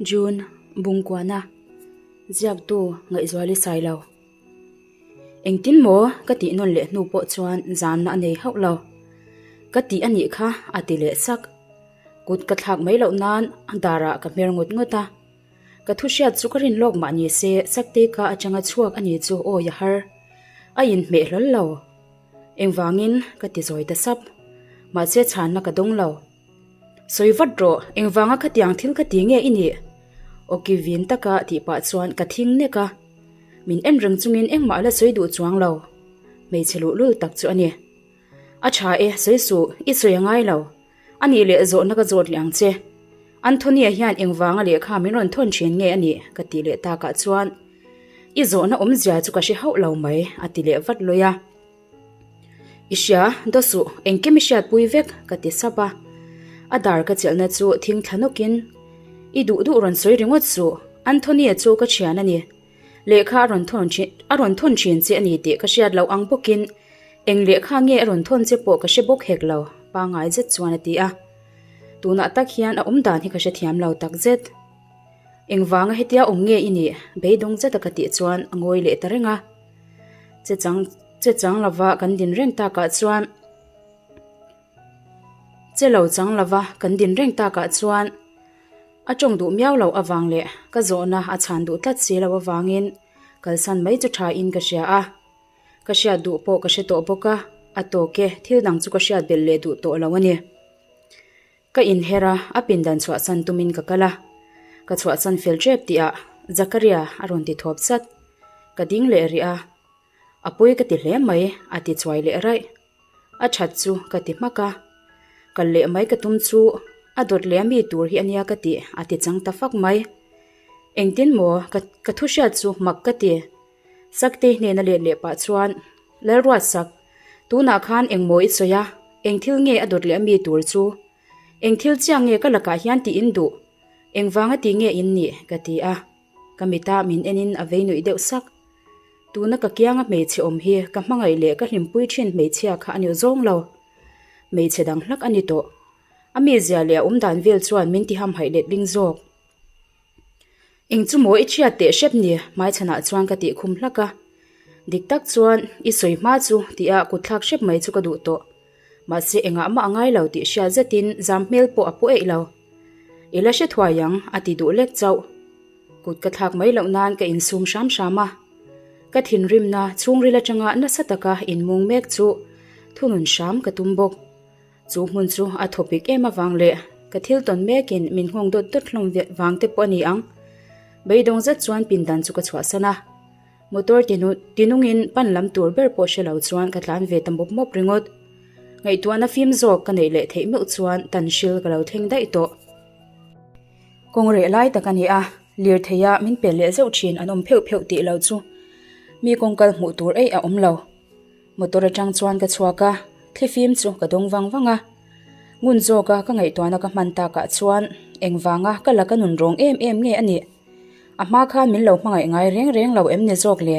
June, Bungkuana, Ziaktu Ngaihzuali Sailo. Engtin maw ka tih nawn leh hnu pawh chuan zamna a nei hauh lo. Ka tih a nih kha a ti leh sak. Kut ka thlak mai loh nan darah ka hmer ngawt ngawt a. Ka thu hriat chu ka rin lawk mah ni se Saktei ka atanga chhuak a ni chu awi a har. A inhmeh hlawl lo. Engvangin ka ti zawi ta sap. Mahse chhanna ka dawng lo. Sawi vat rawh, engvanga khatiang thil ka ti nge i nih? Awki vin taka tih pah chuan ka thing nek a. Min en reng chungin engmah la sawi duh chuang lo. Hmeichhe luhlul tak chu a ni. A tha e, sawi suh, i sawi a ngai lo. A nih leh zawhna ka zawt leh ang che. Anthony-a hian engvanga lehkha min rawn thawn thin nge a nih? ka tih leh takah chuan I zawhna awmzia chu ka hre hauh lo mai, a ti leh vat lawih a. I hria, daw suh, engkim i hriatpui vek, ka ti sap a. A dar ka chelhna chu thing thla nawkin, I duh duh rawn sawi ringawt suh, Anthony-a chu ka thian a ni. Lehkha a rawn thawn thin, a rawn thawn thin che a ni tih ka hriat loh ang bawkin eng lehkha nge a rawn thawn che pawh ka hre bawk hek lo, pangngai zet chuan a ti a. Tunah tak hian a awm dan hi ka hrethiam lo tak zet. Engvanga hetia awm nge i nih? Beidawng zeta ka tih chuan a ngawi leh ta reng a. Che chang che chang lova kan din reng takah chuan Che lo chang lova kan din reng takah chuan a tawng duh miau loh avang leh ka zawhna a chhan duh tlat si loh avangin kalsan mai chu tha in ka hria a. Ka hriat duh pawh ka hre tawh bawk a, a tawk e, thil dang chu ka hriat belh leh duh tawh lo a ni. Ka inher a, a pindan chhuahsan tumin ka kal a. Ka chhuahsan fel tep tihah Zakaria a rawn ti thawp sat. Ka ding leh rih a, A pawi ka ti hle mai, a ti chuai leh raih. A that chu ka ti hmak a. Kal leh mai ka tum chu a dawt leh ami tur hi a nia ka ti, a ti chang ta fak mai. Engtin maw ka ka thu hriat chu mak ka ti. Saktei hnena let leh pah chuan, Lalruatsak, tunah khan engmaw i sawi a, eng thil nge a dawt leh ami tur chu? Eng thil chiang nge ka lakah hian tih in duh? Engvanga ti nge in nih? ka ti a. Ka mita min enin a vei nuih deuh sak. Tuna ka kianga hmeichhe awm hi ka hmangaih leh ka hlimpui thin hmeichhia kha a ni zawng lo. Hmeichhe dang hlak a ni tawh. A mizia leh a awmdan vel chuan min ti hamhaih letling zawk. Eng chu maw i thiat teh hrep ni? Hmaichhanah chuan ka tih khum hlak a. Dik tak chuan i sawi hma chu tih a kutthlak hrep mai chu ka duh tawh. Mahse engah mah a ngai lo tih hriat zetin zam hmel pawh a pu eih lo. I la hre thuai ang a ti duh lek chauh. Kut ka thlak mai loh nan ka insum hram hram a. Ka thinrimna chhungril atanga nasa taka inmung mek chu thunun hram ka tum bawk. Chu hmun chu a thawpik em avang leh ka thil tawn mekin min nghawng dawt dawt hlawm vang te pawh a ni ang. Beidawng zet chuan pindan chu ka chhuahsan a. Motor tinungin pan lam tur ber pawh hre lo chuan ka tlan ve ta mawp mawp ringawt. Ngaihtuahna fim zawk ka neih leh theih meuh chuan tanhril ka lo thleng daih tawh. Kawng reh lai tak a ni a, lirtheia min pel leh zeuh thin an awm pheuh pheuh tih lo chu mi kawngkal hmuh tur eih a awm lo. Motor atang chuan ka chhuak a, thlifim chu ka dawng vang vang a. Ngun zawka ka ngaihtuahna ka hman takah chuan engvanga ka laka nun rawng em em nge a nih? A hma khan min lo hmangaih ngai reng reng lo em ni zawk le?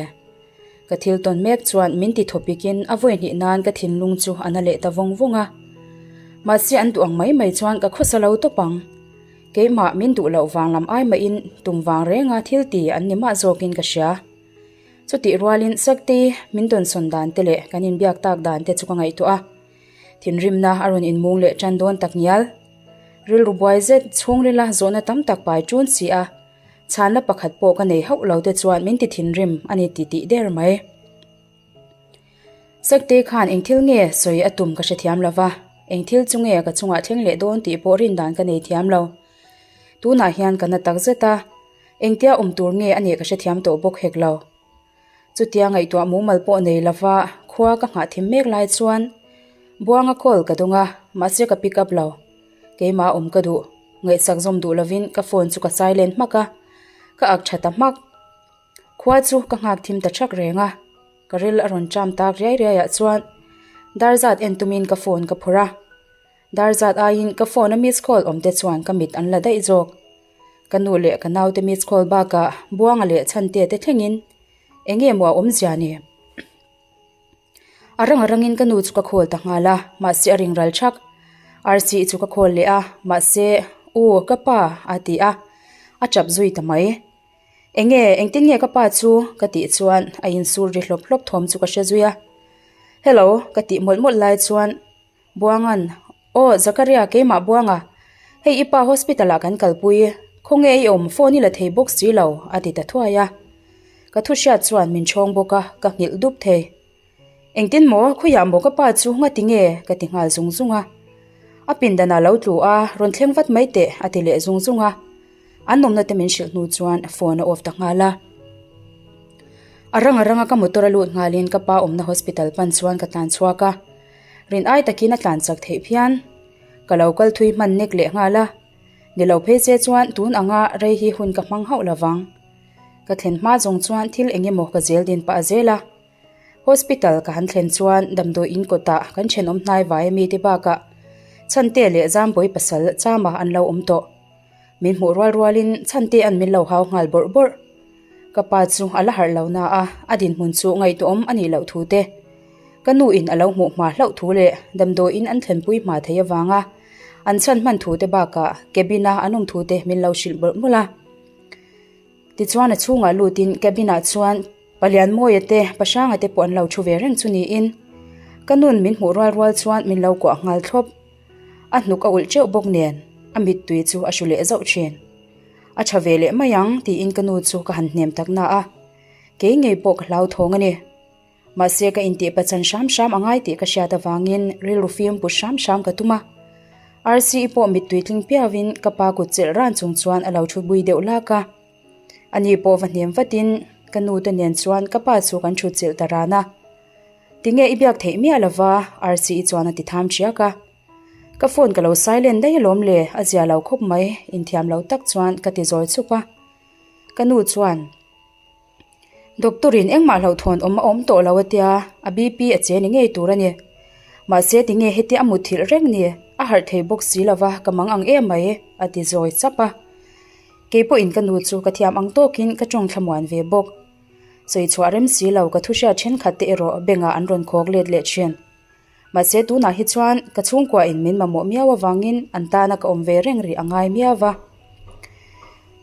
Ka thil tawn mek chuan min ti thawpikin a vawi hnih nan ka thinlung chu a na leh ta vawng vawng a. Mahse an duh ang mai mai chuan ka khawsa lo tawp ang. Keimah min duh loh vang lam ai mahin tum vang renga thil ti an ni mah zawkin ka hria. Chutih rualin Sakti min dawnsawn dan te leh kan inbiak tak dan te chu ka ngaihtuah a. Thinrimna a rawn inmung leh tan dawn tak ngial. Rilru buai zet chhungrila zawhna tam tak pai ṭun si a, chhanna pakhat pawh ka nei hauh lo te chuan min ti thinrim a ni ti tih der mai. Saktei khan eng thil nge sawi a tum ka hrethiam lo va, eng thil chu nge ka chungah thleng leh dawn tih pawh rin dan ka nei thiam lo. Tunah hian ka na tak zet a, engtia awm tur nge a nih ka hrethiam tawh bawk hek lo. Chutia ngaihtuah mumal pawh nei lova khua ka nghah thim mek lai chuan Buanga call ka dawng a, mahse ka pick up lo. Keimah awm ka duh, ngaihsak zawm duh lovin ka phone chu ka silent hmak a, ka ak tha ta hmak. Khua chu ka nghak thim ta thak reng a, ka ril a rawn ṭam tak riai riai ah chuan dar zat en tumin ka phone ka phawrh a. Dar zat aiin ka phone a miss call awm te chuan ka mit an la daih zawk. Ka nu leh ka naute miss call bakah Buanga leh Chhante te thlengin eng nge maw a awmzia ni? A rang a rangin ka nu chu ka call ta nghal a, mahse a ring ral thak. Rc chu ka call leh a, mahse U ka pa a ti a. A tap zui ta mai. Enge, engtin nge ka pa chu? ka tih chuan a insur ri hlawp hlawp thawm chu ka hre zui a. Hello, ka tih mawlh mawlh lai chuan Buanga'n, Aw, Zakaria, keimah Buanga, hei i pa hospital ah kan kalpui, khawnge i awm, phone i la thei bawk si lo, a ti ta thuai a. Ka thu hriat chuan min chhawng bawk a, ka nghilh dup thei. Engtin maw, khawiah maw ka pa chu ngati nge? ka ti nghal zung zung a. A pindanah lo tlu a, rawn thleng vat mai teh, a ti leh zung zung a. An awmna te min hrilh hnu chuan phone a off ta nghal a. A rang a ranga ka motor a lut nghalin ka pa awmna hospital pan chuan ka tlan chhuak a. Rin ai takin a tlan chak theih phian. Ka lo kal thui hman nek leh nghal a. Ni lo phei che chuan tun anga rei hi hun ka hmang hauh lovang. Ka thlen hma zawng chuan thil eng emaw ka zel din pah zel a. Hospital ka han thlen chuan damdawi in kawtah kan thenawm hnai vai ami te bakah Chhante leh Zambawi pasal Chama an lo awm tawh. Min hmuh rual rualin Chhante an min lo hau nghal bawrh bawrh. Ka pa chu a la harh lo na a, a dinhmun chu ngaihtuahawm a nih loh thu te, ka nu in a lo hmuh hma hlauh thu leh damdawi in an thlenpui hma thei avanga an chhan hman thu te bakah cabin a an awm thu te min lo hrilh bawrh mawlh a. Tichuan a chhungah lutin cabin ah chuan Palianmawia te, Pahranga te pawh an lo thu ve reng chu niin ka nun min hmuh rual rual chuan min lo kuah nghal thlawp. A hnuk a ulh teuh bawk nen a mittui chu a hru leh zauh thin. A tha ve leh mai ang tiin ka nu chu ka han hnem tak na a, kei ngei pawh ka hlauthawng a ni. Mahse ka intih pachan hram hram a ngai tih ka hriat avangin rilru fim put hram hram ka tum a. Rc-i pawh mittui tling piauin ka pa kut chelh ran chung chuan a lo thu bui deuh lak a. Ani pawh va hnem vatin ka nu te nen chuan ka pa chu kan thut chilh ta ran a. Tinge i biak theih miah lova Rc-i chuan a ti tham ṭhiak a. Ka phone ka lo silent daih alawm le, a zia lo khawp mai, inthiam lo tak chuan ka ti zawi chhup a. Ka nu chuan, Doctor in engmah hlauhthawn awm a awm tawh lo a tia, a BP a che ni ngei tur a ni. Mahse tinge hetia a mutthilh reng ni, a harh thei bawk si lova ka mang ang em mai, a ti zawi chap a. Kei pawhin ka nu chu ka thiam ang tawkin ka tawng thlamuan ve bawk. Sawi chhuah rem si lo ka thuhriat thenkhat te erawh bengah an rawn khawk let leh thin. Mahse tunah hi chuan ka chhungkuain min mamawh miau avangin an tana ka awm ve reng rih a ngai miau va.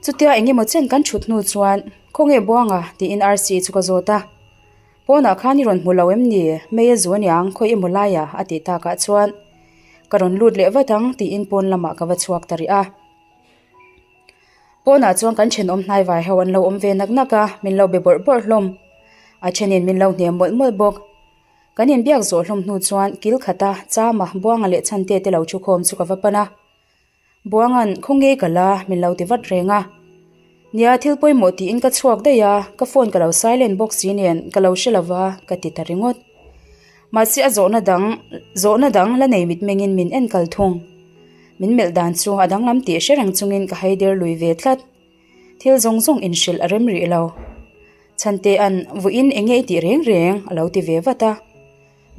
Chutia eng emaw chen kan thut hnu chuan Khawnge Buanga tiin Rc chu ka zawt a. Pawnah khan i rawn hmu lo em ni? Mei a zu aniang khawi emaw laia a tih takah chuan ka rawn lut leh vat ang tiin pawn lamah ka va chhuak ta rih a. Pawnah chuan kan thenawm hnai vai ho an lo awm ve nak nak a, min lo be bawrh bawrh hlawm. A thenin min lo hnem mawlh mawlh bawk. Kan inbiak zawh hlawm hnu chuan kil khata Chama, Buanga leh Chhante te lo thu khawm chu ka va pan a. Buanga'n, Khawnge ka la? min lo ti vat reng a. Nia, thil pawimawh tiin ka chhuak daih a, ka phone ka lo silent bawk si nen ka lo hre lo va, ka ti ta ringawt. Mahse a zawhna dang, zawhna dang la nei mitmengin min en kal thung. Min melh dan chu a danglam tih hre reng chungin ka haider lui ve tlat. Thil zawng zawng inhrilh a rem rih lo. Chhantea'n Vawiin eng nge i tih reng reng? a lo ti ve vat a.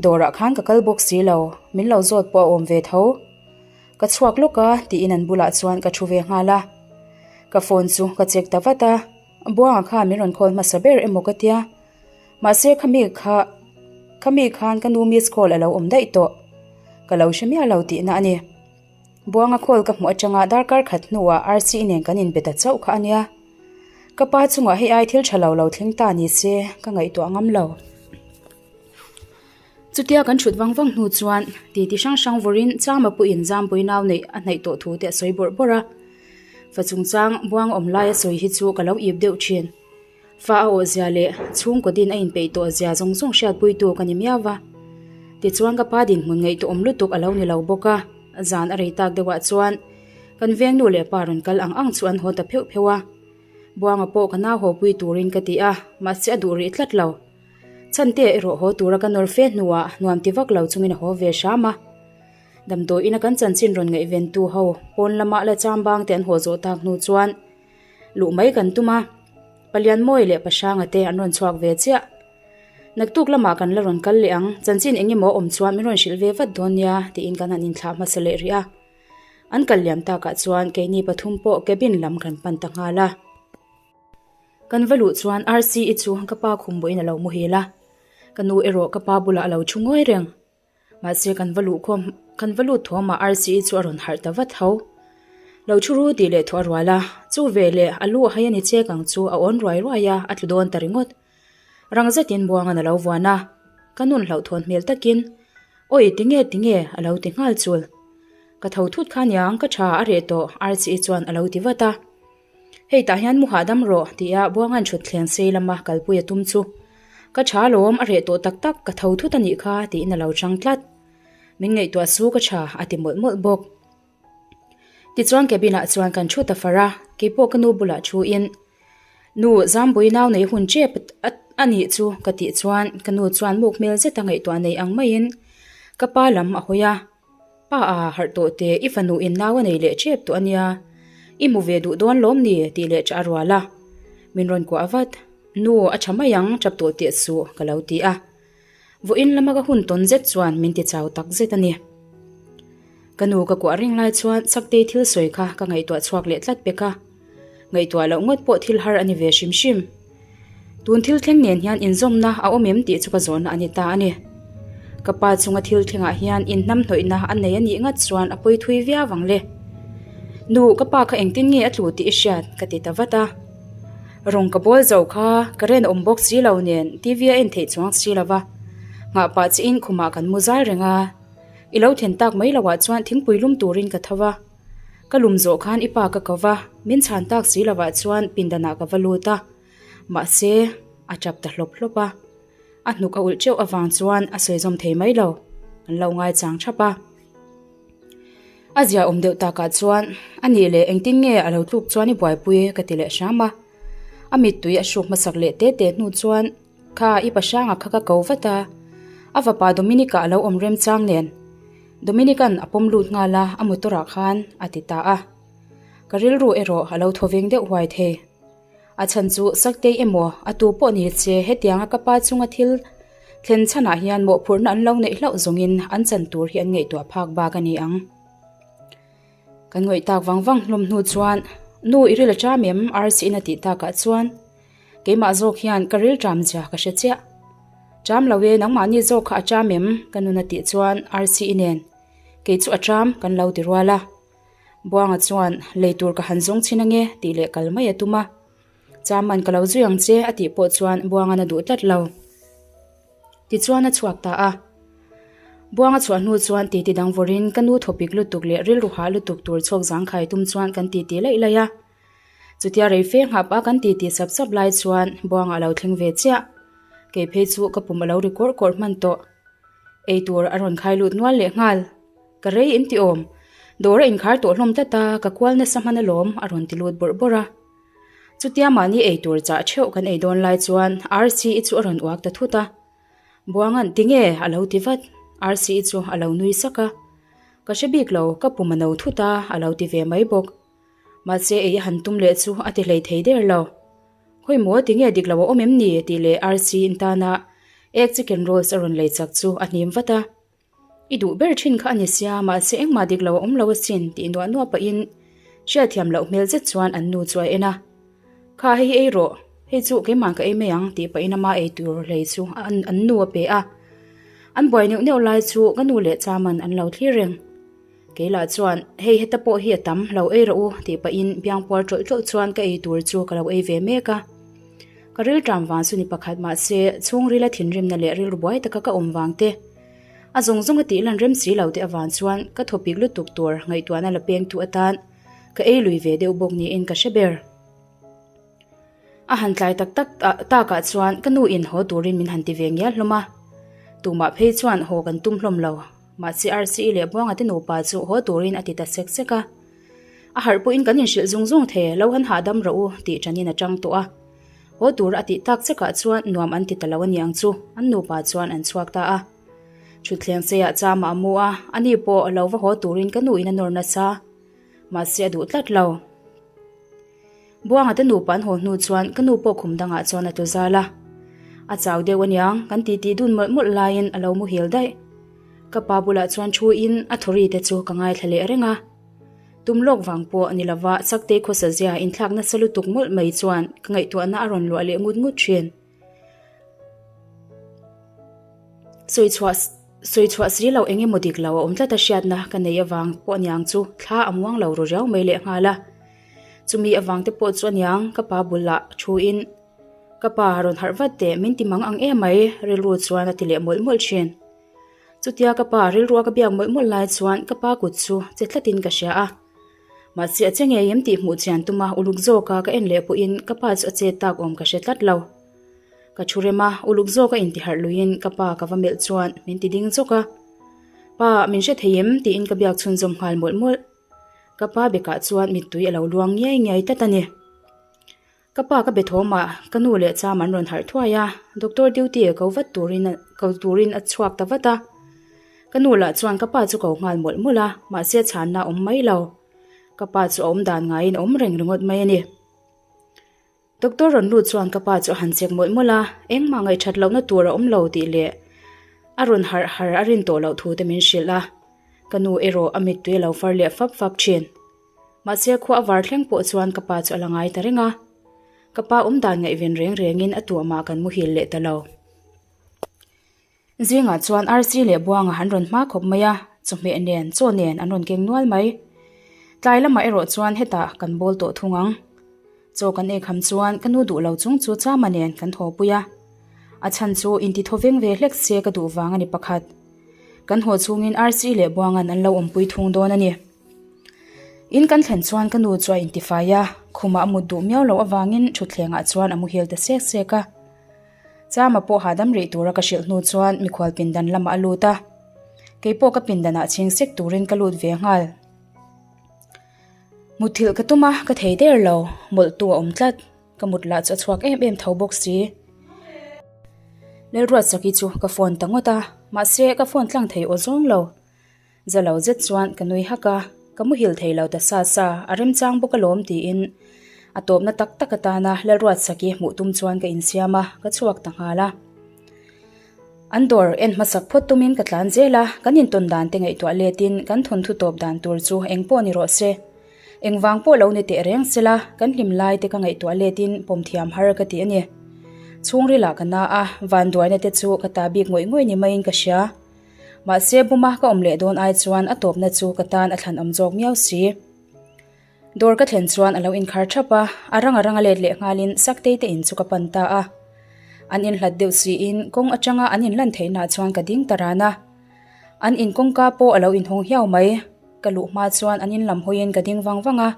Dawrah khan ka kal bawk si lo, min lo zawt pawh a awm ve tho. Ka chhuak lawk a tiin an bulah chuan ka thu ve nghal a. Ka phone chu ka check ta vat a, Buanga kha min rawn call hmasa ber emaw ka tia. Mahse khami kha khami khan ka nu miss call a lo awm daih tawh. Ka lo hre miah lo tihna a ni. Buanga call ka hmuh atanga darkar khat hnuah Rc nen kan inbe ta chauh kha a nia. Ka pa chungah hei ai thil tha lo lo thleng ta ni se ka ngaihtuah ngam lo. Chutia kan thut vang vang hnu chuan titi hrang hrang vawrin Chama puiin Zampui nau neih a hnaih tawh thu te a sawi bawrh bawrh a. Fa chungchang Buanga awm laia sawi hi chu ka lo ip deuh thin. Fa a awh zia leh chhungkaw din a inpeih tawh zia zawng zawng hriatpuitu ka ni miau va. Tichuan ka pa dinhmun ngaihtuahawm lutuk a lo ni lo bawk a, zan a rei tak deuhah chuan kan veng nu leh pa rawn kal ang ang chu an haw ta pheuh pheuh a. Buanga pawh ka nau hawpui turin ka ti a, mahse a duh rih tlat lo. Chhante erawh haw tura ka nawr fe hnuah nuam ti vak lo chungin a haw ve hram a. Damdawiin a kan chanchin rawn ngaihventu ho pawn lama la chambang te an haw zawh tak hnu chuan Luh mai kan tum a, Palianmawi leh Pahranga te an rawn chhuak ve chiah. Naktuk lamah kan la rawn kal leh ang, chanchin eng emaw awm chuan min rawn hrilh ve vat dawn nia tiin kan han inthlah hmasa leh rih a. An kal liam takah chuan keini pathum pawh cabin lam kan pan ta nghal a. Kan va luh chuan Rc-i chu ka pa khum buain a lo muhil a, ka nu erawh ka pa bulah a lo thu ngawi reng. Mahse kan va luh khawm kan va lut thawm ah Rc-i chu a rawn harh ta vat ho. Lo thu ru tih leh thuah a rual a, chu veleh a lu a hai a ni chek ang chu a awn ruai ruai a, a tlu dawn ta ringawt. Rang zetin Buangan a lo vuan a, ka nun hlauhthawn hmel takin, Awi tinge tinge a lo ti nghal chul. Ka tho thut kha niang ka tha a reh tawh Archie chuan a lo ti vat a. Hei tah hian mu hahdam rawh tia Buangan thutthleng sei lama kalpui a tum chu, Ka tha alawm a reh tawh tak tak ka tho thut a nih kha tiin a lo chang tlat. Min ngaihtuah su ka tha a ti mawlh mawlh bawk. Tichuan cabin ah chuan kan thu ta far a, keipawh ka nu bulah thu in, Nu, Zambui nau nei hun tep a nih chu ka tih chuan ka nu chuan muk hmel zeta ngaihtuah nei ang maiin ka pa lam a hawi a, Pa a, harh tawh teh, i fanu in nau a nei leh tep tawh a nia, i hmu ve duh dawn lawm ni? tih leh ṭah a rual a, min rawn kuah vat, Nu, a ṭha mai ang, ṭap tawh teh suh ka lo ti a. Vawiin lama ka hun tawn zet chuan min ti chau tak zet a ni. Ka nu ka kuah reng lai chuan Saktei thil sawi kha ka ngaihtuah chhuak leh tlat pek a. Ngaihtuah loh ngawt pawh thil har a ni ve hrim hrim. Tun thil thleng nen hian inzawmna a awm em tih chu ka zawhna a ni ta a ni. Ka pa chunga thil thlengah hian inhnamhnawihna a nei a nih ngat chuan a pawi thui viau ang le. Nu, ka pa kha engtin nge a tlu tih i hriat? ka ti ta vat a. Rawng ka bawl zo kha ka ren awm bawk si lo nen TV a en theih chuang si lo va, nghah pah chiin khumah kan mu zal reng a. I lo then tak mai loah chuan thingpui lum turin ka tho va, ka lum zawh khan i pa ka ko va, min chhan tak si lovah chuan pindanah ka va lut a, mahse a tap ta hlawp hlawp a, a hnuk a ulh teuh avang chuan a sawi zawm thei mai lo, kan lo ngaichang thap a. A zia awm deuh takah chuan, A nih leh engtin nge a lo tluk chuan i buaipui ka ti leh hram a. A mittui a hruk hmasak leh te te hnu chuan, Kha, i pahranga kha ka ko vat a. A fapa Dominic-a a lo awm remchang nen. Dominic-a'n a pawm lut nghal a, a motor-ah khan a ti ta a. Ka rilru erawh a lo thawveng deuh huai thei. A chhan chu Saktei emaw a tu pawh ni che hetianga ka pa chunga thil thlen chhanah hian mawhphurhna an lo neih hlauh zawngin an chan tur hi an ngaihtuah phak bak a ni ang. Kan ngawih tak vang vang hlawm hnu chuan Nu i ril a ṭam em? Rc-in a tih takah chuan keimah zawk hian ka ril ṭam zia ka hre chiah. Ṭam lo e, nangmahni zawk kha a ṭam em? ka nun a tih chuan Rc-i nen kei chu a ṭam kan lo ti rual a. Buanga chuan, Lei tur ka han zawng chhin ange, tih leh kal mai a tum a. Chaman ka lo zui ang che, a tih pawh chuan Buanga'n a duh tlat lo. Tichuan a chhuak ta a. Buanga chhuah hnu chuan titi dang vawrin ka nu thawpik lutuk leh rilru hah lutuk tur chhawk zangkhai tum chuan kan titi laih laih a. Chutia rei fe nghap a kan titi sap sap lai chuan Buanga a lo thleng ve chiah. Kei phei chu ka pum a lo ri kawrh kawrh hman tawh. Ei tur a rawn khai lut nual leh nghal. Ka rei in ti awm. Dawr a inkhar tawh hlawm tlat a, ka kual nasa hman alawm, a rawn ti lut bawrh bawrh a. Chutia mahni ei tur chah theuh kan ei dawn lai chuan Rc-i chu a rawn uak ta thut a. Buanga'n tinge a lo ti vat. Rc-i chu a lo nui sak a. Ka hre bik lo, ka pum a no thut a, a lo ti ve mai bawk. Mahse ei a han tum leh chu a ti hlei thei der lo. Khawi maw tinge dik lo a awm em ni? tih leh Rc-in tana egg chicken rolls a rawn lei chak chu a hnim vat a. I duh ber thin kha a ni sia, mahse engmah dik lo a awm lo asin tih nuah nuah pahin hriatthiam loh hmel zet chuan an nu chu a en a. Kha hei hi ei rawh, hei chu keimah ka ei mai ang tih pahin ama ei tur hlei chu an nu a pe a. An buai neuh neuh lai chu ka nu leh Chaman an lo thlir reng. Kei lah chuan hei heta pawh hi a tam, lo ei rawh u tih pahin biangpuar tawlh tawlh chuan ka ei tur chu ka lo ei ve mek a. Ka rilṭam vang chu ni pakhat mahse chhungrila thinrimna leh rilru buai taka ka awm vang te, A zawng zawng a tih lan rem si lo te avang chuan ka thawpik lutuk tur ngaihtuahna la peng tu atan ka ei lui ve deuh bawk niin ka hre ber. A han tlai tak tak takah chuan ka nu in haw turin min han ti ve ngial hlawm a. Tumah phei chuan haw kan tum hlawm lo. Mahse Rce leh Buanga te nupa chu haw turin a ti ta sek sek a. A harh pawhin kan inhrilh zung zung thei lo han hahdam rawh u tih ṭanin a ṭang tawh a. Haw tur a tih tak chakah chuan nuam an ti ta lo aniang chu an nupa chuan an chhuak ta a. Thutthleng seiah chama a mu a, ani pawh lo va haw turin ka nuin a nawr nasa. Mahse a duh tlat lo. Buanga te nupa an haw hnu chuan ka nu pawh khum dangah chuan a tlu zal a. A chau deuh aniang kan titi dun mawlh mawlh laiin a lo muhil daih. Ka pa bulah chuan thu in a thawri te chu ka ngaithla leh reng a. Tum lawk vang pawh ni lova Saktei khawsa zia inthlak nasa lutuk mawlh mai chuan ka ngaihtuahna a rawn luah leh ngut ngut thin. Sawi chhuah. Sawi chhuah si loh eng emaw dik lo a awm tlat a hriatna ka nei avang pawh aniang chu thla a muang lo ru riau mai lehnghal a. Chumi avang te pawh chu aniang ka pa bulah thu in ka pa rawn harh vat teh min ti mang ang em mai rilru chuan a ti leh mawlh mawlh thin. Chutia ka pa rilrua ka biak mawlh mawlh lai chuan ka pa kut chu che tlatin ka hria a. Mahse a che ngei em tih hmuh chian tuma uluk zawka ka en leh pawhin ka pa chu a chet tak awm ka hre tlat lo. Ka thu rem a, uluk zawka intiharh luiin ka pa ka va melh chuan min ti ding zawk a. Pa, min hre thei em? tiin ka biak chhunzawm nghal mawlh mawlh. Ka pa bekah chuan mittui a lo luang ngiai ngiai tlat a ni. Ka pa ka be thawm a, ka nu leh cham an rawn harh thuai a, doctor duty ko vat turin ko turin a chhuak ta vat a. Ka nu lah chuan ka pa chu ko nghal mawlh mawlh a, mahse chhanna a awm mai lo. Ka pa chu a awm dan ngaiin a awm reng ringawt mai a ni. Doctor rawn lut chuan ka pa chu a han chek mawlh mawlh a, engmah ngaihthat lohna tur a awm lo tih leh a rawn harh har a rin tawh loh thu te min hrilh a, ka nu erawh a mittui a lo far leh fap fap thin. Mahse khua a var thleng pawh chuan ka pa chu a la ngai ta reng a, ka pa awm dan ngaihven reng rengin a tuahmah kan muhil leh ta lo. Zingah chuan Arsi leh Buanga an rawn hma khawp mai a, chawhmeh nen, chaw nen an rawn keng nual mai. Tlai lamah erawh chuan hetah kan bawl tawh thung ang. Chaw kan ei kham chuan ka nu duh lo chung chu Chama nen kan haw pui a. A chhan chu inti thaw veng ve hlek se ka duh vang a ni pakhat. Kan haw chhungin Arsi leh Buanga'n an lo awmpui thung dawn a ni. In kan thlen chuan ka nu chu a intifai a, khumah a mut duh miau loh avangin thutthlengah chuan a muhil ta sek sek a. Chama pawh hahdam rih tura ka hrilh hnu chuan mikhual pindan lamah a lut a, keipawh ka pindanah chhing sek turin ka lut ve nghal. Mutthilh ka tum a, ka thei der lo, mawlhtu a awm tlat, ka mut lah chu a chhuak em em tho bawk si. Lalruatsaki chu ka phone ta ngawt a, mahse ka phone tlang thei aw zawng lo. Za lo zet chuan ka nui hak a, ka muhil thei lo ta sa sa, a remchang bawk alawm tiin a tawpna tak tak atana Lalruatsaki hmuh tum chuan ka insiam a, ka chhuak ta nghal a. An dawr en hmasak phawt tumin ka tlan zel a, kan intawn dan te ngaihtuah letin kan thawnthu tawp dan tur chu eng pawh ni rawh se. Engvang pawh lo ni teh reng sela, kan hlim lai te ka ngaihtuah letin pawm thiam har ka ti a ni. Chhungrilah ka na a, vanduaina te chu ka ta bik ngawih ngawih ni maiin ka hria. Mahse buma ka awm leh dawn ai chuan a tawpna chu ka tan a thlan awm zawk miau si. Dawr ka thlen chuan a lo inkhar thap a, a rang a rang a let leh nghalin Saktei te in chu ka pan ta a. An inhlat deuh siin kawng atanga an inlan theihnaah chuan ka ding ta ran a. An in kawngka pawh a lo inhawng hiau mai. Ka luh hma chuan an inlam hawiin ka ding vang vang a.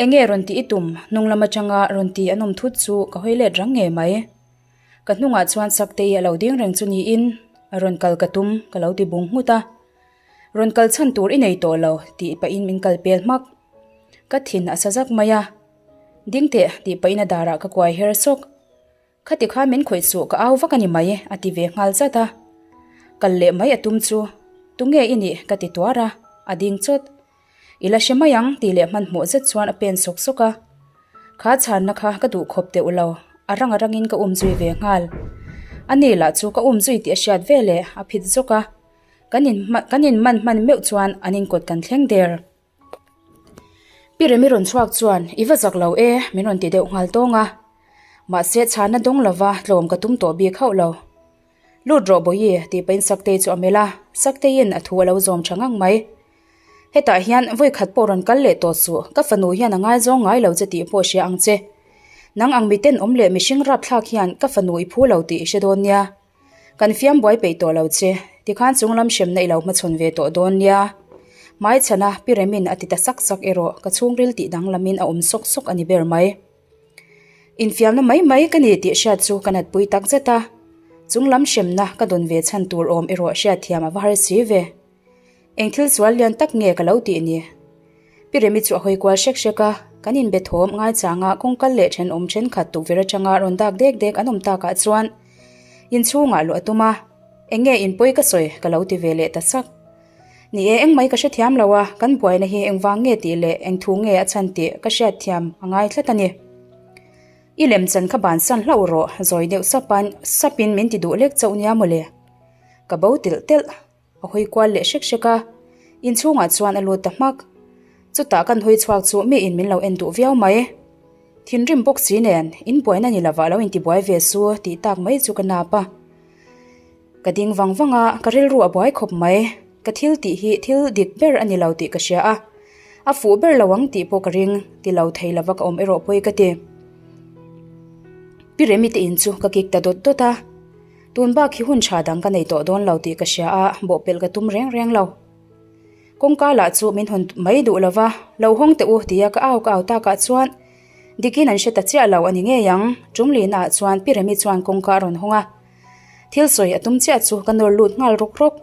Enge rawn tih i tum? Hnung lam atanga rawn ti an awm thut chu ka hawi let rang ngei mai. Ka hnungah chuan Saktei a lo ding reng chu niin, Rawn kal ka tum, ka lo ti bung nghut a. Rawn kal chhan tur i nei tawh lo, tih pahin min kal pel hmak. Ka thin a sa zak mai a. Ding teh, tih pahin a darah ka kuai her sawk. Khati khan min khawih suh ka au vak a ni mai, a ti ve nghal zat a. Kal leh mai a tum chu, Tunge i nih? ka ti tuar a, a ding chawt. I la hre mai ang tih leh hmanhmawh zet chuan a pen sawk sawk a. Kha chhanna kha ka duh khawp teuh lo, a rang a rangin ka um zui ve nghal. A ni lah chu ka um zui tih a hriat ve leh a phit zawk a. Kan in kan in man hman meuh chuan an inkawt kan thleng der. Pi Remi rawn chhuak chuan i va zak lo e min rawn ti deuh nghal tawng a. Mahse chhanna dawng lova tlawm ka tum tawh bik hauh lo. Lut rawh Bawihi tih pahin Saktei chu a melh a, Sakteiin a thu a lo zawm tha ngang mai. Hetah hian vawi khat pawh rawn kal leh tawh suh, ka fanu hian a ngaizawng ngai lo che tih pawh hria ang che. Nang ang miten awm leh mihring rapthlak hian ka fanu i phu lo tih i hre dawn nia. Kan fiam buai peih tawh lo che, tikhan chunglam hremna i lo hmachhawn ve tawh dawn nia. Hmaichhana Pi Remin a ti ta sak sak erawh ka chhungril tih danglamin a awm sawk sawk a ni ber mai. Infiamna mai mai ka ni tih hriat chu ka natpui tak zet a, chunglam hremna ka dawn ve chhan tur awm erawh hriatthiam a va har si ve. Eng thil sual lian tak nge ka lo tih ni? Pi Remi chu a hawi kual hrek hrek a, kan inbe thawm ngaichanga kawngkal leh thenawm thenkhat tukverh atanga rawn dak dek dek an awm takah chuan inchhungah luah a tum a, Eng nge in pawi ka sawi? ka lo ti ve leh ta sak. Ni e, engmai ka hrethiam lo a, kan buaina hi engvang nge tih leh eng thu nge a chhan tih ka hriatthiam a ngai tlat a ni. I lemchan kha bansan hlauh rawh, zawi deuh sapan sapin min ti duh lek chauh nia mawle. Ka bo telh telh. A hawi kual leh hrek hrek a, inchhungah chuan a lut ta hmak. Chutah kan hawi chhuak chu mi in min lo en duh viau mai. Thinrim bawk si nen, in buaina ni lovah lo intibuai ve su tih tak mai chu ka nap a. Ka ding vang vang a, ka rilru a buai khawp mai. Ka thil tih hi thil dik ber a ni lo tih ka hria a, a fuh ber lo ang tih pawh ka ring, ti lo thei lova ka awm erawh pawi ka ti. Pi Remi te in chu ka kik ta dawt dawt a, tun bak hi hun tha dang ka nei tawh dawn lo tih ka hria a, bawhpelh ka tum reng reng lo. Kawngka lah chu min hawn mai duh lova, lo hawng teh u tia ka au ka au takah chuan dikin an hre ta chiah lo a ni ngei ang, Tumlina ah chuan Pi Remi chuan kawngka a rawn hawng a. Thil sawi a tum chiah chu ka nawr lut nghal rawk rawk.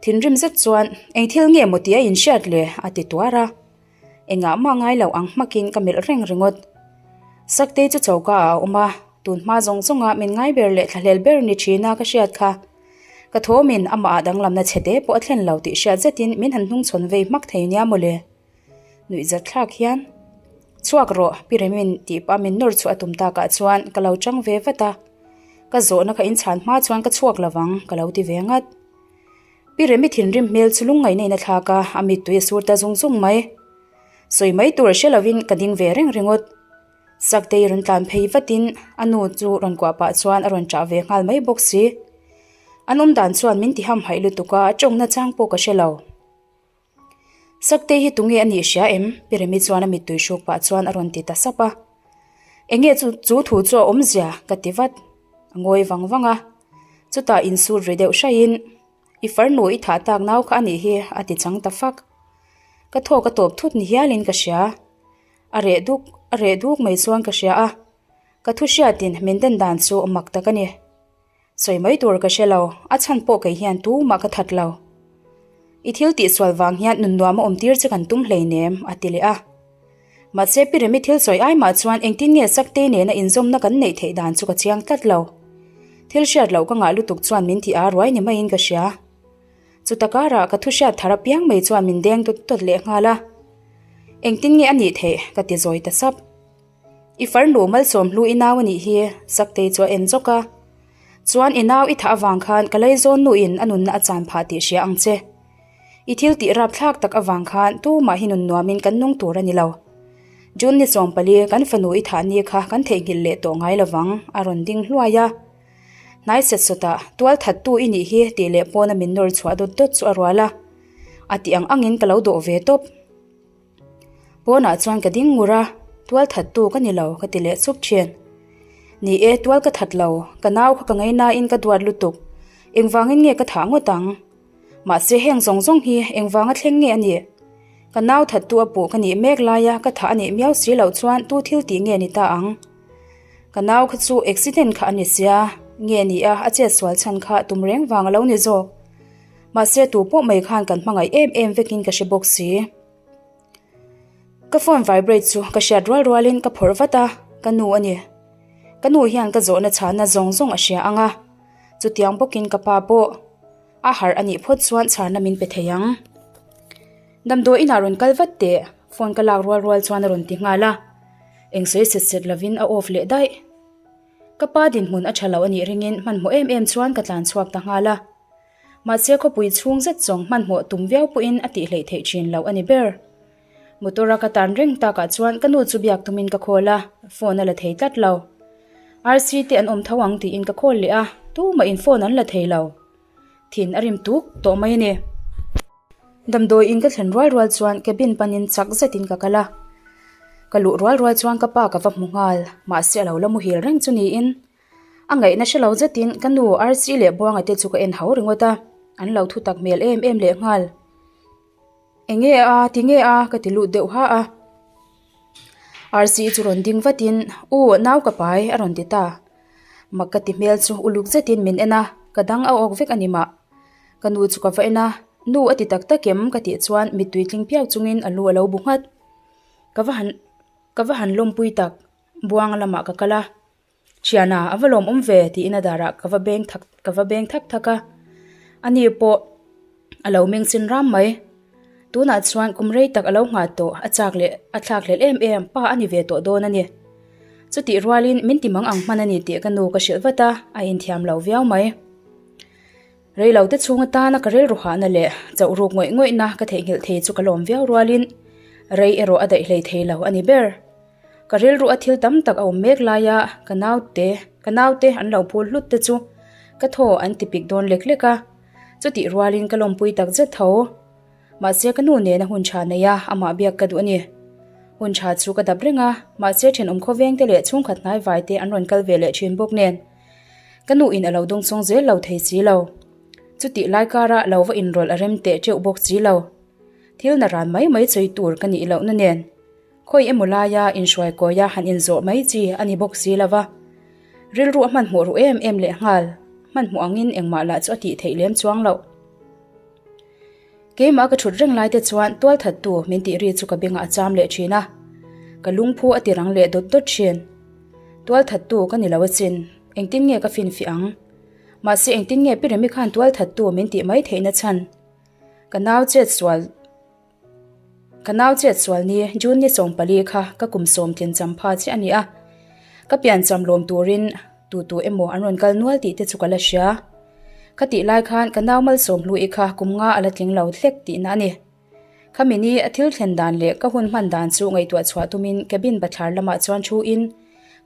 Thinrim zet chuan, Eng thil nge maw tih a inhriat le? a ti tuar a. Engah mah ngai lo ang hmakin ka melh reng ringawt. Saktei chu choka ah a awm a, tun hma zawng zawnga min ngai ber leh thlahlel ber ni thina ka hriat kha. Ka thawmin amah ah danglamna chhe te pawh a thlen lo tih hriat zetin min han hnungchhawn vei hmak thei nia mawle. Nuihzat thlak hian, Chhuak rawh, Pi Remin tih pah min nawr chhuah a tum takah chuan ka lo chang ve vat a. Ka zawhna kha inchhan hma chuan ka chhuak lovang ka lo ti ve ngat. Pi Remi thinrim hmel chu lungngaihna in a thlak a, a mittui a sur ta zung zung mai. Sawi mai tur hre lovin ka ding ve reng ringawt. Saktei rawn tlan phei vatin a nu chu rawn kuah pah chuan a rawn ṭah ve nghal mai bawk si. An awm dan chuan min ti hamhaih lutuk a, a ṭawngna chang pawh ka hre lo. Saktei hi tunge a nih hria em? Pi Remi chuan a mittui hruk pah chuan a rawn ti ta sap a. Enge chu chu thu chu a awmzia? ka ti vat. A ngawi vang vang a. Chutah insut ri deuh hraihin, I farnu i thah tak nau kha a nih hi a ti chang ta fak. Ka thawk a tawp thut ni hialin ka hria. A reh duk a reh duk mai chuan ka hria a. Ka thu hriatin min den dan chu mak tak a ni. Sawi mai tur ka hre lo, a chhan pawh kei hian tumah ka that lo. I thil tihsual vang hian nun nuam a awm tir che kan tum hleinem, a ti leh a. Mahse Pi Remi thil sawi ai mah chuan engtin nge Saktei nena inzawmna kan neih theih dan chu ka chiang tlat lo. Thil hriat loh ka ngah lutuk chuan min ti a ruai ni maiin ka hria. Chuta karah ka thu hriat thar apiang mai chuan min deng dawt dawt leh nghal a. Engtin nge a nih theih? ka ti zawi ta sap. I farnu malsawm hlu i nau a nih hi, Saktei chu a en zawk a. Chuan i nau i thah avang khan ka leizawn nuin a nunna a chan phah tih hria ang che. I thil tih rapthlak tak avang khan tumah hi nun nuamin kan nung tur a ni lo. June ni 14 kan fanu i thah ni kha kan theihnghilh leh tawh ngai lovang, a rawn ding hluai a. Hnai set sawtah, tual thattu i nih hi tih leh pawna min nawr chhuah dawt dawt chu a rual a. A tih ang angin ka lo dawh ve tawp. Pawnah chuan ka ding ngur a, tual thattu ka ni lo ka ti leh chup thin. Ni e, tual ka that lo, ka nau kha ka ngainain ka duat lutuk, engvangin nge ka thah ngawt ang? Mahse heng zawng zawng hi engvanga thleng nge a nih? Ka nau thattu a puh ka nih mek laia ka thah a nih miau si loh chuan tu thil tih nge ni ta ang? Ka nau kha chu accident kha a ni sia, nge ni a a chet sual chhan kha tum reng vang a lo ni zawk. Mahse tu pawh mai khan kan hmangaih em em vekin ka hre bawk si. Ka phone vibrate chu ka hriat rual rualin ka phawrh vat a, ka nu a ni. Ka nu hian ka zawhna chhana zawng zawng a hria ang a, chutiang bawkin ka pa pawh a harh a nih phawt chuan chhana min pe thei ang. Damdawi inah rawn kal vat teh, phone ka lak rual rual chuan a rawn ti nghal a, eng sawi set set lovin a off leh daih. Ka pa dinhmun a tha lo a nih ringin hmanhmawh em em chuan ka tlan chhuak ta nghal a. Mahse khawpui chhung zet zawng hmanhmawh tum viau pawhin a tih hleih theih thin loh a ni ber. Motor a ka tan reng takah chuan ka nu chu biak tumin ka call a, phone a la thei tlat lo. RC te an awm tho ang tiin ka call leh a, tumah in phone an la thei lo. Thin a rim tuk tawh mai a ni. Damdawi in ka thlen rual rual chuan cabin panin chak zetin ka kal a. Ka luh rual rual chuan ka pa ka va hmu nghal, mahse a lo la muhil reng chu niin. A ngaihna hre lo zetin ka nu RC leh Buanga te chu ka en hau ringawt a, an lo thu tak hmel em em leh nghal. Enge a, tinge a ka ti lut deuh ha a. RC chu rawn ding vatin U nau ka pai a rawn ti ta. Mak ka ti hmel chu uluk zetin min en a, ka dang a awk vek a ni mah. Ka nu chu ka va en a, Nu a ti tak tak em ka tih chuan mittui tling piau chungin a lu a lo bu nghat. Ka va han ka va han lawmpui tak, Buanga lamah ka kal a. Thiana, a va lawmawm ve tiin a darah ka va beng thak ka va beng thak thak a. Ani pawh a lo meng chin ram mai. Tunah chuan kum rei tak a lo nghah tawh a chak leh a thlak hlelh em em pa a ni ve tawh dawn a ni. Chutih rualin min ti mang ang hman a ni tih ka nu ka hrilh vat a, a inthiam lo viau mai. Reilo te chhung atana ka rilru hahna leh chauh ruk ngawih ngawihna ka theihnghilh thei chu ka lawm viau rualin rei erawh a daih hlei thei lo a ni ber. Ka rilru a thil tam tak a awm mek laia ka naute ka naute an lo phul hlut te chu. Ka thaw an ti pik dawn lek lek a, chutih rualin ka lawmpui tak zet tho. Mahse ka nu nena hun tha nei a, amah biak ka duh a ni. Hun tha chu ka dap reng a, mahse thenawm khawveng te leh chhungkhat hnai vai te an rawn kal ve leh thin bawk nen. Ka nu in a lo dawngsawng zel lo thei si lo. Chutih lai kara lo va inrawlh a rem teh teuh bawk si lo. Thil na ran mai mai sawi tur ka nih lohna nen. Khawi emaw laia inhruai kawia han inzawh mai chi a ni bawk si lo va. Rilru a hmanhmawh ru em em lehnghal, hmanhmawh angin engmah lah chu a tih theih lem chuang loh. Keimah ka thut reng lai te chuan tualthattu min tih ri chu ka bengah a cham leh thin a, ka lungphu a ti rang leh dawt dawt thin. Tualthattu ka ni lo achin, engtin nge ka finfiah ang? Mahse engtin nge Pi Remi khan tualthattu min tih mai theihna chhan? Ka nau chet sual Ka nau chet sual ni June ni 14 kha ka kum sawm tlin cham pha chiah a ni a, ka pian cham lawm turin tu tu emaw an rawn kal nual tih te chu ka la hria. Ka tih lai khan ka nau malsawm hlui kha kum nga a la tling lo hlek tihna a ni. Khami ni a thil thlen dan leh ka hun hman dan chu ngaihtuah chhuah tumin cabin bathlar lamah chuan thu in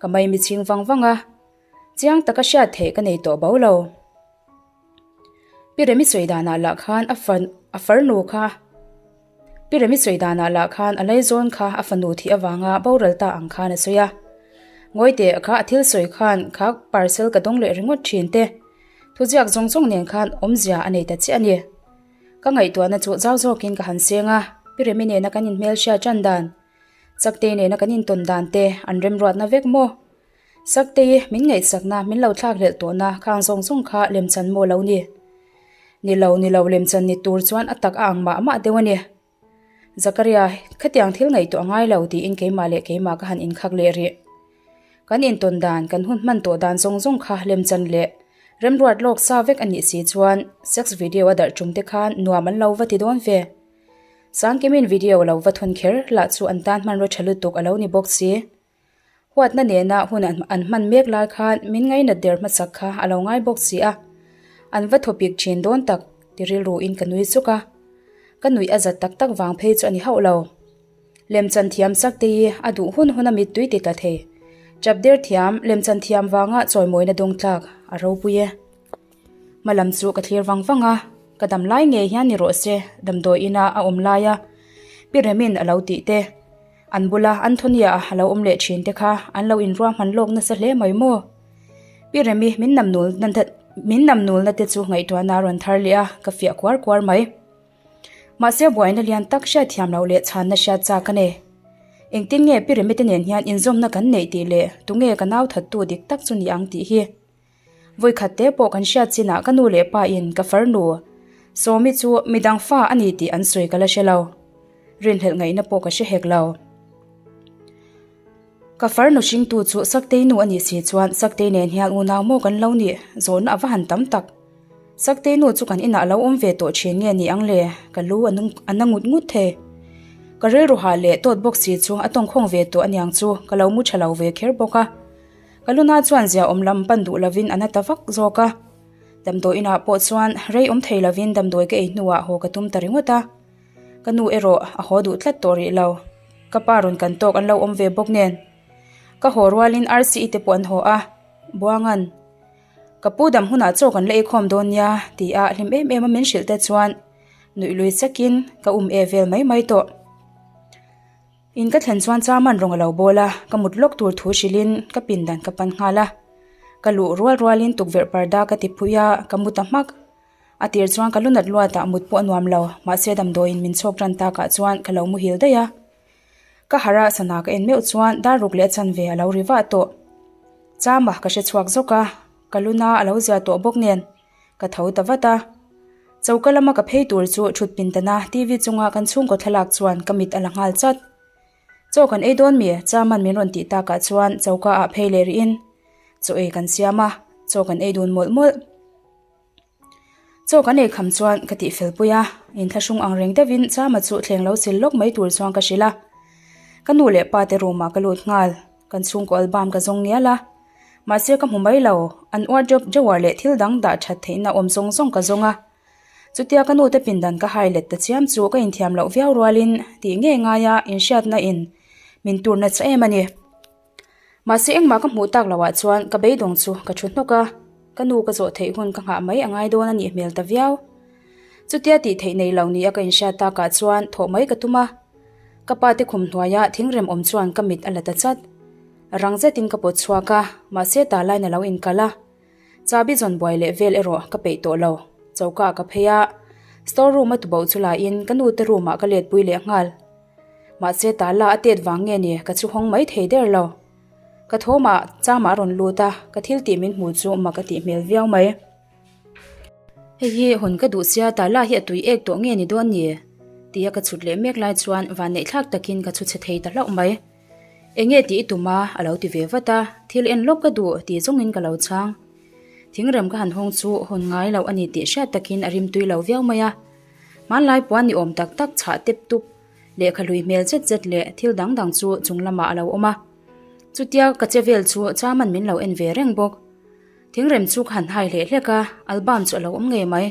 ka maimi chhing vang vang a, chiang taka hriat theih ka nei tawh bo lo. Pi Remi sawi danah lah khan a fa a farnu kha Pi Remi sawi danah lah khan a laizawn kha a fanu thih avanga boral ta ang khan a sawi a. Ngawi teh kha a thil sawi khan kha parcel ka dawng leh ringawt thin te. Thuziak zawng zawng nen khan awmzia a nei ta chiah a ni. Ka ngaihtuahna chu zau zawkin ka han seng a, Pi Remi nena kan inhmelhriat tan dan, Chaktei nena kan intawn dan te an remruatna vek maw? Saktei, min ngaihsakna, min lo thlak hlelh tawhna khang zawng zawng kha lemchan maw lo ni? Ni lo, ni lo, lemchan ni tur chuan a tak a ang mah mah deuh a ni. Zakaria, khatiang thil ngaihtuah a ngai lo tiin keimah leh keimah ka han inkhak leh rih. Kan intawn dan, kan hun hman tawh dan zawng zawng kha lemchan leh remruat lawk sa vek a nih si chuan sex video a darh tum te khan nuam an lo va ti dawn ve. Sangkimin video lo va thun kher lah chu an tan hmanraw tha lutuk a lo ni bawk si. Huatna nena hun an hman mek lai khan min ngainat der hmasak kha a lo ngai bawk si a, an va thawpik thin dawn tak ti rilruin ka nui chuk a. Ka nuih a zat tak tak vang phei chu a ni hauh lo. Lemchan thiam chak te hi a duh hun hun a mittui ti tla thei. Chap der thiam, lemchan thiam vanga chawimawina dawng tlak a ropui e. Hma lam chu ka thlir vang vang a, ka dam lai ngei hian ni rawh se damdawi ina a awm laia Pi Remin a lo tih te. An bula Anthony-a a lo awm leh thin te kha an lo inruahman lawk nasa hle mai maw? Pi Remi min namnul min namnulna te chu ngaihtuahna a rawn thar leh a, ka fiah kuar kuar mai. Mahse buaina lian tak hriatthiam loh leh chhanna hriat chak a nei. Engtin nge Pi Remi te nen hian inzawmna kan neih tih leh tunge ka nau thattu dik tak chu ni ang tih hi. Vawikhat te pawh kan hriat chinah ka nu leh pa in ka farnu Sawmi chu midang fa a ni tih an sawi ka la hre lo. Rinhlelh ngaihna pawh ka hre hek lo. Ka farnu hringtu chu Saktei nu a nih si chuan Saktei nen hian unau maw kan lo nih zawhna a va han tam tak. Saktei nu chu kan inah a lo awm ve tawh thin nge ni ang le, ka lu a na ngut ngut thei. Ka rilru hah leh tawt bawk si chu a tawngkhawng ve tawh aniang chu ka lo mu tha lo ve kher bawk a. Ka luna chuan zia awm lam pan duh lovin a na ta vak zawk a. Damdawi inah pawh chuan rei awm thei lovin damdawi ka ei hnuah haw ka tum ta ringawt a. Ka nu erawh a haw duh tlat tawh rih lo. Ka pa rawn kan tawk an lo awm ve bawk nen. Ka haw rualin RCE te pawh an haw a, Buangan, ka pu dam hunah chaw kan la eikhawm dawn nia ti a hlim em em a min hrilh te chuan nuih lui chakin ka um e vel mai mai tawh. In ka thlen chuan Chaman rawng a lo bawl a, ka mut lawk tur thu hrilhin ka pindan ka pan nghal a. Ka luh rual rualin tukverh parda ka ti phui a, ka mu ta hmak. A tir chuan ka lu nat luatah mut pawh a nuam lo, mahse damdawiin min chhawk tan takah chuan ka lo muhil daih a. Ka harh a, sana ka en meuh chuan dar ruk leh a chanve a lo ri vah tawh. Chama ka hre chhuak zawk a, ka luna a lo zia tawh bawk nen. Ka tho ta vat a. Choka lama ka phei tur chu thut pintana TV chunga kan chhungkaw thlalak chuan ka mit a la nghal chat. Chaw kan ei dawn mi? Chaman min rawn tih takah chuan choka ah phei leh rihin chaw ei kan siam a, chaw kan ei dun mawlh mawlh. Chaw kan ei kham chuan ka tih fel pui a, inthlahrung ang reng deuhin Chama chu thleng lo sil lawk mai tur chuan ka hrilh a. Ka nu leh pa te room ah ka lut nghal, kan chhungkaw album ka zawng ngial a. Mahse ka hmu mai lo, an wardrobe drawer leh thil dang dah that theihna awm zawng zawng ka zawng a. Chutia ka nute pindan ka hai let ta chiam chu ka inthiam loh viau rualin tih ngei ngaia inhriatna in min tur nasa em a ni. Mahse engmah ka hmuh tak loh ah chuan ka beidawng chu ka thu hnawk a. Ka nu ka zawh theih hun ka nghah mai a ngai dawn a nih hmel ta viau. Chutia tih theih nei lo nia ka inhriat takah chuan thawh mai ka tum a. Ka pa te khum hnuaia thingrem awm chuan ka mit a la ta chat. Rang zetin ka pawt chhuak a, mahse ta lain a lo inkalh a. Chabi zawn buai leh vel erawh ka peih tawh lo. Choka ah ka phei a, store room a tuboh chu lain ka nu te room ah ka let pui leh nghal. Mahse tala a tet vang nge ni ka chu hawng mai thei der lo. Ka thawmah chama a rawn lut a, ka thil tih min hmuh chu mak a tih hmel viau mai. Hei hi hawn ka duh sia tala hi a tui ek tawh nge ni dawn ni? Tia ka chhut leh mek lai chuan vanneih thlak takin ka chhu chhe thei ta hlauh mai. Enge tih i tum a? A lo ti ve vat a, thil en lawk ka duh tih zawngin ka lo chhang. Thingrem ka han hawng chu hawn ngai loh a ni tih hriat takin a rim tui lo viau mai a. Hmanlai puan ni awm tak tak chhah tep tup, lehkha hlui hmel zet zet leh thil dang dang chu chung lamah a lo awm a. Chutia ka che vel chu Chaman min lo en ve reng bawk. Thingrem chu ka han hai hleh hlek a, album chu a lo awm ngei mai.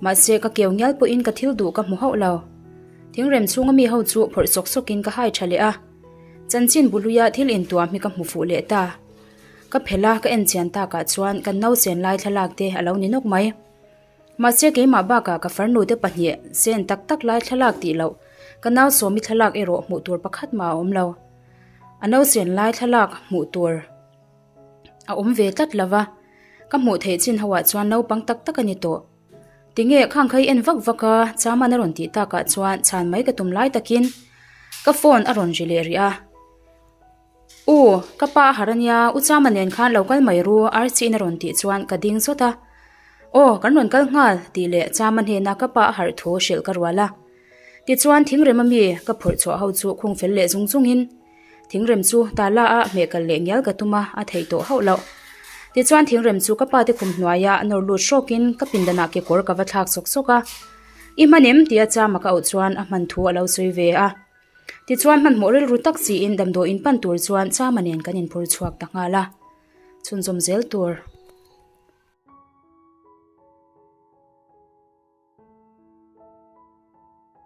Mahse ka keu ngial pawhin ka thil duh ka hmu hauh lo. Thingrem chhunga mi ho chu phawrh sawk sawkin ka hai tha leh a. Chanchin bu hluia thil intuah mi ka hmu fuh leh ta. Ka phelh a, ka en chian takah chuan kan nausen lai thlalak te a lo ni nawk mai. Mahse keimah bakah ka farnu te pahnih sen tak tak lai thlalak tih loh ka nau sawmi thlalak erawh hmuh tur pakhat mah a awm lo. A nausen lai thlalak hmuh tur. A awm ve tlat lo va, ka hmuh theih chin ho ah chuan naupang tak tak a ni tawh. Tinge khang kha i en vak vak a, Chaman a rawn tih takah chuan chhan mai ka tum lai takin ka phone a rawn ri leh rih a. U, ka pa a harh a nia, U Chama nen khan lo kal mai ru, Archie-in a rawn tih chuan ka ding zawt a. Aw, kan rawn kal nghal, tih leh Chama hnena ka pa a harh thu hrilh ka rual a. Tichuan thingrem ami ka phurh chhuah ho chu khung fel leh zung zungin Thingrem chu tala a hmeh kal leh ngial ka tum a, a theih tawh hauh loh. Tichuan thingrem chu ka pa te khum hnuaia nawr lut hrawkin ka pindanah kekawr ka va thlak sawk sawk a. I hman em? tia chama ka auh chuan a hman thu a lo sawi ve a. Tichuan hmanhmawh rilru tak siin damdawiin pan tur chuan chama nen kan inphur chhuak ta nghal a. Chhunzawm zel tur.